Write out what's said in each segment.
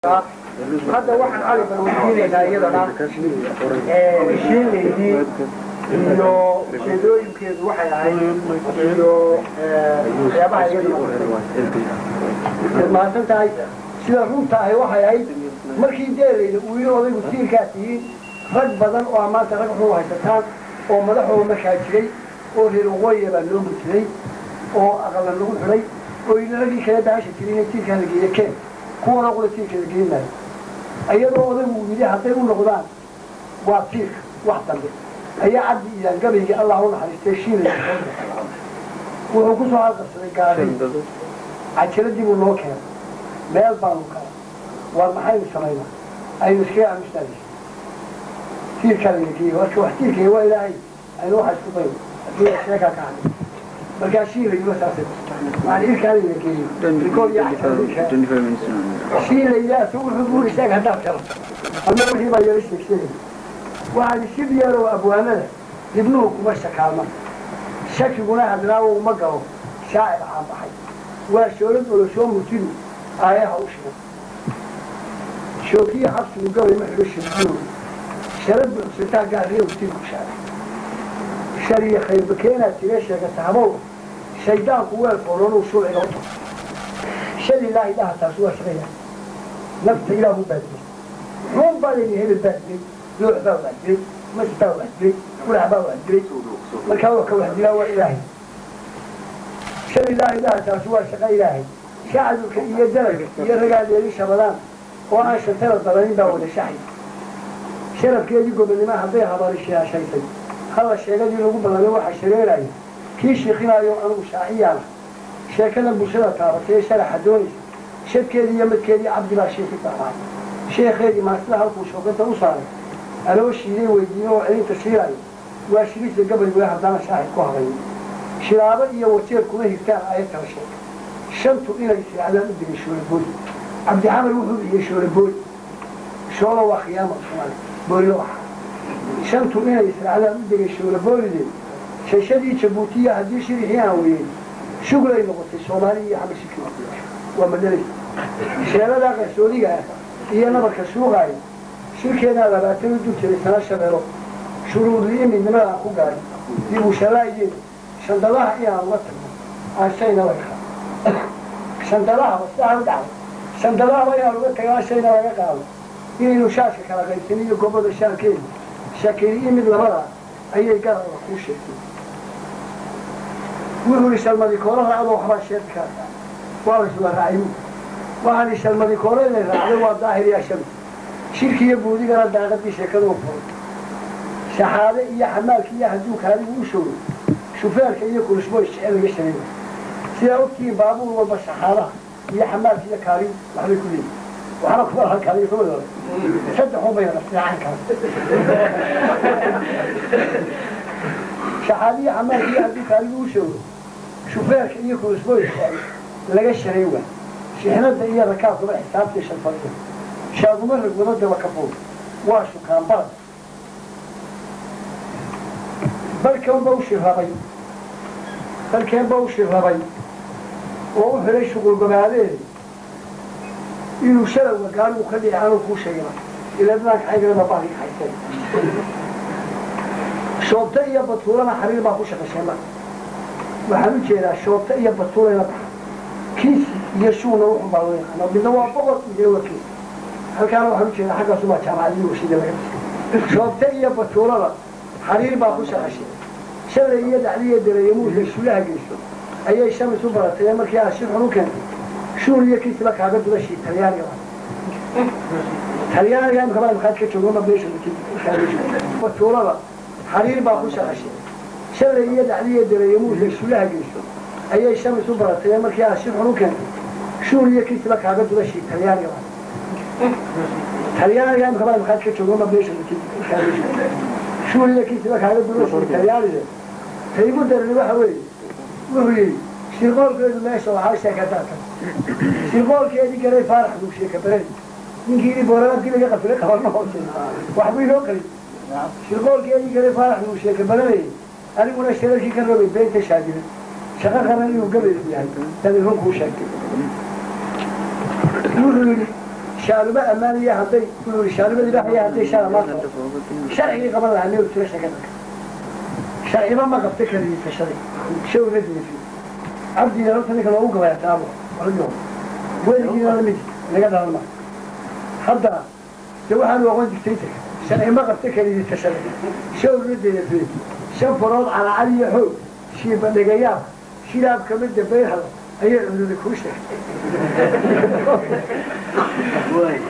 Hadda waxaan Cali bal weydiinaynaa iyadana Shiinlaydii iyo ujeedooyinkeedu waxay ahayd iyo waxyaabaha iyaduna. Mahadsan tahay. Sida runta ahi waxay ahayd markii deelayda uu yidhi odaygu tiirkaa tihiin, rag badan oo maanta rag wuxuu haysataan oo madaxooda markaa jiray oo reer waqooyiga baa noo gudsaday oo aqala lagu xidhay oo yidhi raggii kale bahasha jiray inay tiirkaa la geeyo, keen kuwana qura tiirka la geyn maayo, iyadoo odaygu uu yidhi hadday u noqdaan waa tiirka wax dambe. Ayaa Cabdi Iidaan gabaygii, Allah u naxariistay, Shiinay wuxuu ku soo halqabsaday gaari cajaladii buu noo keenay. Meel baanu kala waar maxaynu samaynaa? Aynu iskaga aamusnaayey tiirkaa layna geeyey. Marka wax tiirkaya waa Ilaahay, aynu waxa isku dayno haddii sheekaa ka hadlay. Markaa Shiilayuna saasay macna irkaa layna geeyo rikoor iyo cajalad Shiilayda asagu wuxuu buuri sheeg haddaad kalo ama wixii baa yara sheeg sheegay. Waxaan isib yeerow abwaanada dibnuhu kuma shakaalma, shakiguna hadlaawo uma galo. Shaacir caanbaxay waa shoolad olosoo murtidu aayaha u shigan. Shookiya xabsigu gabay ma xidho shirdiyo sharad buxsitaa gaariya murtidu ku shaaray shariya khayrba keenaa tire sheegata habow shaydaanku weel foolonuu shuuciga u tago. Shal Ilaahi dhaha, taasi waa shaqaya nafta Ilaahu baadiyey. Muxuun baa layidhi? Hebel baa dilay, loox baa wax dilay, mas baa wax dilay, qurax baa wax dilay. Markaa waa ka wax dilaa waa Ilaahay. Shal Ilaahi dhaha, taasi waa shaqa Ilaahay. Shacabka iyo dalagka iyo ragaadeedi shabadaan oo aan shantara dalanin baa wada shaxay. Sharafkeedii gobonnimo hadday habari shiyaashaysay halla sheegadii lagu ballamay waxa shareeraya kii shiiqinaayo anigu shaaciyaana. Sheekadan bulshada taabatay ee sharaxa doonaysa shadkeedii iyo madkeedii Cabdi baa shiiki saaray. Sheekheedii maasida halkuu shooganta u saaray aloo shiiday weydiino oo celinta shiilaayo waa shirisa gabaygu haddana shaahid ku habayo. Shilaabo iyo wajeer kuma hirtaan ayad kala sheegay. Shantu inay israacdaan u digay shoolabooli. Cabdixamar wuxuu bixiyey shoolabooli. Shoola waa khiyaama Soomaali, boolina waa shantu inay israacdaan u degay shoolaboolide. Shashadii Jabuutiya haddii shirixii aan weyey shuglay noqotay Soomaali iyo Xabashiki waa madhalay. Sheeladaa qarsoodiga ah iyo nabarka suuqaaya shirkeedaa 20 u dul jiray sana shabeelo shuruudlii midnimada aan ku gaaray dib u shalaayeed shandadaha inaan uga tagno aan shayna laga qaado shandadahaba sidaa u dhacday shandadahaba inaan uga tago aan shayna laga qaado inaynu shaashka kala qaybsan iyo goboda shaalkeeda shakiri mid labadaa ayay garabka kuu sheegtay. Wuxuu ihi shalmadi koora raacdo waxbaa sheegi karaa waa la isla raacay. Waxaan ihi shalmadi koora inay raacday waa daahir yaa shams shirkiiyo buudigana daaqadii sheekadu furay. Shaxaade iyo xamaalki iyo hadduu kaadigu u showro shufeerka iyo kulishbo jecel laga shareeyo. Sidaa ogtihiin baabuur walba shaxaadaha iyo xamaalka iyo kaarigu waxbay ku leeyihin, waxna kuma laha kaariga soo wada saddexun bay fiican kara. Shaxaade iyo xamaalka iyo hadduu kaarigu u showro shufeerka iyo kulishbo jecel laga sharay waa shixnada iyo rakaabkaba xisaabtii shanfariyo shaaguma ragwado daba kafuul waa shukaan barad barkanba u shirrabay barkeenba u shirrabay oo u xidhay shuqul gobaadeed inuu shalowga gaarigu ka dhici anuu kuu sheegay ilaa dadaan kaxaygana baahii kaxayseen. Shoobta iyo batuulana xariir baa ku shaqasheen. Marka waxaan u jeedaa shoobta iyo batuulayna baxa kiisi iyo shuuna wuxun baa loo yaqaana, midna waa boqor, midna waa kiisi. Halkaana waxaan u jeedaa xaggaasumaa jaamacadii washida laga dhisay. Shoobta iyo batuulada xariir baa ku shaqashay. Shalay iyo dhacdiyo dareeyamuusa shulaha geyso ayay shamis u baratay markii aad shir xun u keentay shuul iyo kiisiba kaaga dudashii Talyaaniga. Talyaaniga imika baa imkaad ka joogo ma meesha batuulada xariir baa ku shaqashay. Shalay iyo dhacdiyo dareeyamuusa shulaha geyso ayay shamis u baratay markii aad shir xun u keentay shuul iyo kiisiba kaaga dudashii Talyaaniga. Talyaaniga imika baa imkaad ka joogo ma meesha shuul iyo kiisiba kaaga dudashii Talyaaniga. Taygu darani waxa weeye wuxuu yidhi shirqoolkeedu meesha waxaa sheekadaatan shirqoolkeedii garay Faarax buu sheeka barani ninkii yidhi booranaadkii laga qafilay qabanno hoose waxbuu inoo qarin. Shirqoolkeedii garay Faarax buu sheeka baranayay aniguna shirarkii ka rabay beenta shaadilay shaqo qaran inuu gabaygu yahay tani run kuu sheegtay. Wuxuu yidhi Shaaluba ammaanaya hadday, wuxuu yidhi, shaaluba libaaxaya hadday shaala maanta sharcigii qaban lahaa meel jira sheekada. Sharciba ma qabta kaligii tashaday shawna diifi cabdiga horta ninka loogu gabaya taabo ragyo weligiina la mid naga dhalan ma haddana de waxaanu aqoon dictatorka. Sharci ma qabta keligii tashaday shawna diifi shan farood calacal iyo xoog shiiba dhegayaab shilaab kamid dambayn ayay cududi kuu sheegtay.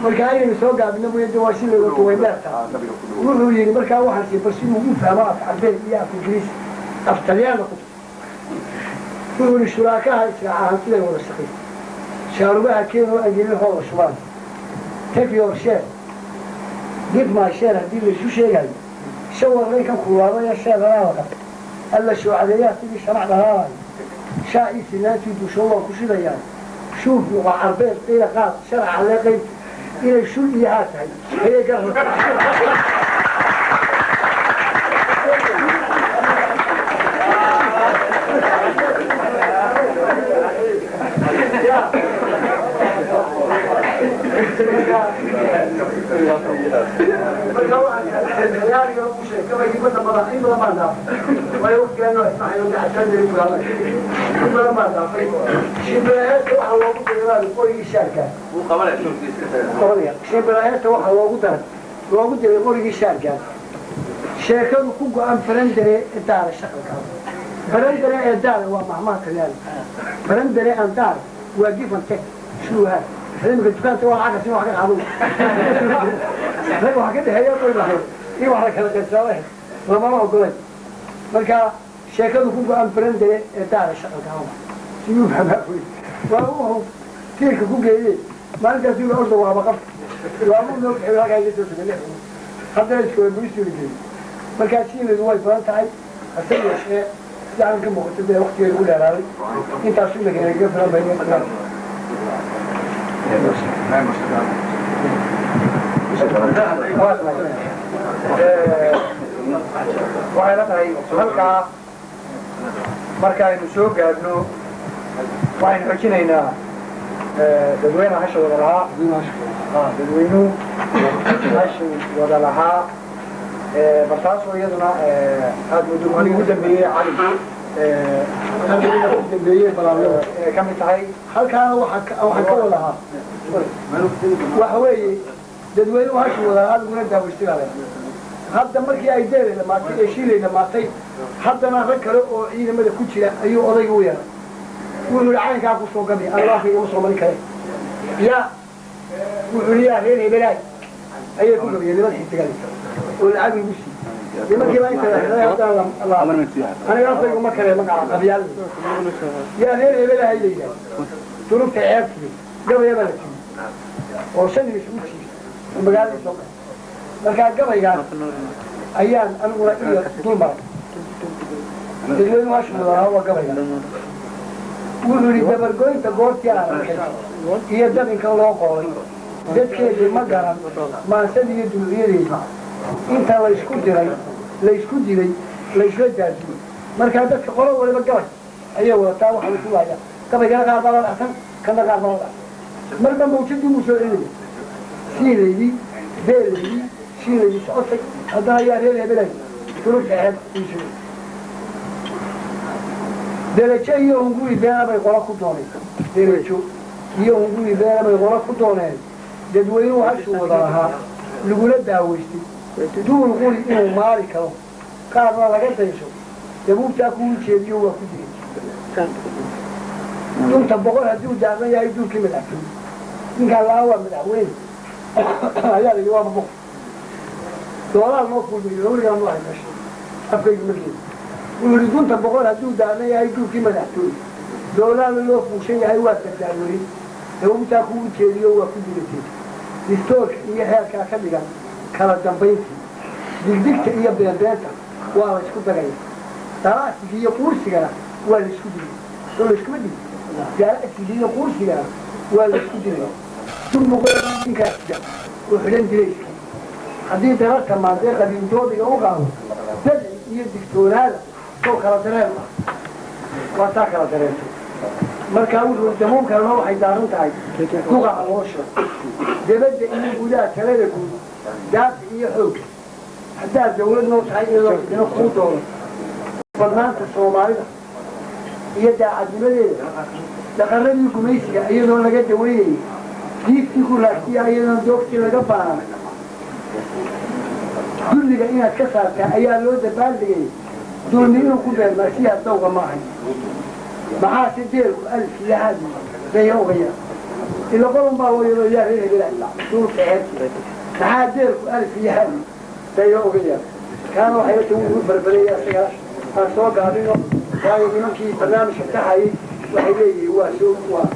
Marka ayaynu soo gaabino mooye de waa si looga tuwaymeerta. Wuxuu yidhi markaa waxaan sii bal siduu u fahmo af Carbeed iyo af Ingiriis af Talyaana ku. Wuxuu yidhi shuraakaha israaca hantiday wada shaqaysa shaarubaha keenoo angelin hooda shubaan, take your share, give my share, haddii laysu sheegayo shawarlaykan kululaadaya sheelalaa la qabtay alla shoocadeeyaa sidii shamac dhalaalayo shaa ii sinaantii dusho waan ku shidayaa shuuf luqa Carbeed qiila qaad sharaca lee qaybta inay shul iyo haa tahay ayay garan. Marka waxaan u sheeg gabaygii badda badan in badan baan dhaafay, waayo waqtigaan ismaxayo gaxataan ku in badan baan dhaafay. Shimbiraheesta waxaa loogu diray qorigii shaarka qabanaya. Shimbiraheesta waxaa loogu daray loogu diray qorigii shaarka sheekadu ku go-an farandare daara shaqalka farandare ee daara waa mahmaha Talyaani. Farandare aan daara waa give and take shuuha. Imika dukaanta waa lacag kasi wax ka qaado rag wax ka dhexeeya qoy lahayd in wax la kala qaybsaday lamama ogolay. Marka sheekadu ku go-an farandare ee daara shaqalka siduu fahmaa wey waa wuxuu tiirka ku geeyey maalintaas uu orda waaba qabta waabuu noo kaxeey halkaa iga soo tagay lix haddana iskooda booliistuu geeyey. Markaa siileedu way badan tahay, hase yeeshee sida aan ka muuqato dee waqtigeeda ugu dheeraaday intaasu imika nagaga filan bay. Waxay la tahay halkaa markaaynu soo gaadhno waxaynu xojinaynaa dadweyne hasha wada lahaa, dadweynuhu hashi wada lahaa, bal taasoo iyaduna aada muddo aniga u dambeeyey Cali dambeeyey balaamyada inay ka mid tahay. Halkaana waxaan ka wada lahaa waxa weeye dadweynuhu hashi wada lahaa laguna daawaystay baa leedahay. Hadda markii ay deelay dhamaatay ee shiilay dhamaatay, haddana rag kale oo ciidamada ku jira ayuu odayga u yeeray. Wuxuu yihi caynkaa ku soo gabi albaabka igama soo marin kare ya. Wuxuu yihi yaa reer hebelaay ayay ku gabiyeen niman xidigal oo lacag lagu siiyey nimankii baa inta la xidhay haddana aniga afkaygu ma kale magaca qabyaal. Yaa reer hebelahay la yidhaah durubta ceebtiyo gabaya baa la tiyey oo shan isugu jiray oo magaalada soo galay. Markaa gabaygaas ayaan aniguna iyo dul maray dadweynuhu hashu wadanaa waa gabayga. Wuxuu yidhi dabargoynta goortii aan arkay iyo dabinka loo qoolay dadkeedii ma garan maansadii iyo duuciyadeedii inta laysku diray laysku dilay laysla daadiyey. Markaa dadka qolo waliba gabay ayay wadataa waxa lasu lahayaa gabaygana qaar baa la dhacsan kana qaar baa la dhacsan marba mawjadii buu soo celinaya siilaydii beelaydii shiilaydii socotay haddana ayaa reer hebelay turubta ceeb uu soo derajo iyo hunguri beena bay qola ku dooneen, derajo iyo hunguri beena bay qola ku dooneen dadweynuhu hashuu wada lahaa lagula daawaystay duul quri inuu maali karo qaarna laga daysho dabuubtaa kuu jeediyo waa ku dilay dunta boqol hadduu daadan yahay duulkii madaxtooye ninkaan laa waa madaxweyne ayaa la yidhi waaba boqol doolaal noo fuulmayo weligaa noo hay meesha afkaygu ma geedi. Wuxuu yidhi dunta boqol hadduu daadan yahay duulkii madaxtooye doolaal loo fuushan yahay waa dardaarweyne dabuubtaa kuu jeediyo waa ku dilatay distoorka iyo xeerkaa ka dhigan kala dambayntii digdigta iyo beenbeenta waa la isku dagaya dalaasiga iyo quursigana waa la isku dilay soo layskuma dilay dalaasiga iyo quursigana waa la isku dilay ninkaas oo xidhan dilayska haddii dararta maantee qabiildoodiga u qaado dadci iyo digtoonaada soo kala dareen ah waa taa kala dareento. Markaa wuxuu damuum kalena waxay daaran tahay duqa caloosha debadda iyo gudaha, talada guud, daafic iyo xoog. Haddaad dawlad noo tahay iyadoo idina kuu doono badnaanta Soomaalida iyo daacadnimadeeda, dhaqaradii gumaysiga iyadoon laga daweynayay, diiftii ku raagtiya iyadoon doogtii laga baana, dulliga inaad ka saartaa ayaa loo dabaaldegay. Dulmi inuu ku beermaa siyaas dawga ma ahay. Maxaase deelku alif iyo hadi daya ogaya ila qolon baa loo yaro yaa reer hebela duulka heerti. Maxaa deelku alif iyo hadi daya ogaya? Kaana waxay la wuu barbareeyay asaga. Aan soo gaabino, waayo nimankii barnaamijka taxayay waxay leeyihiin waa soo waa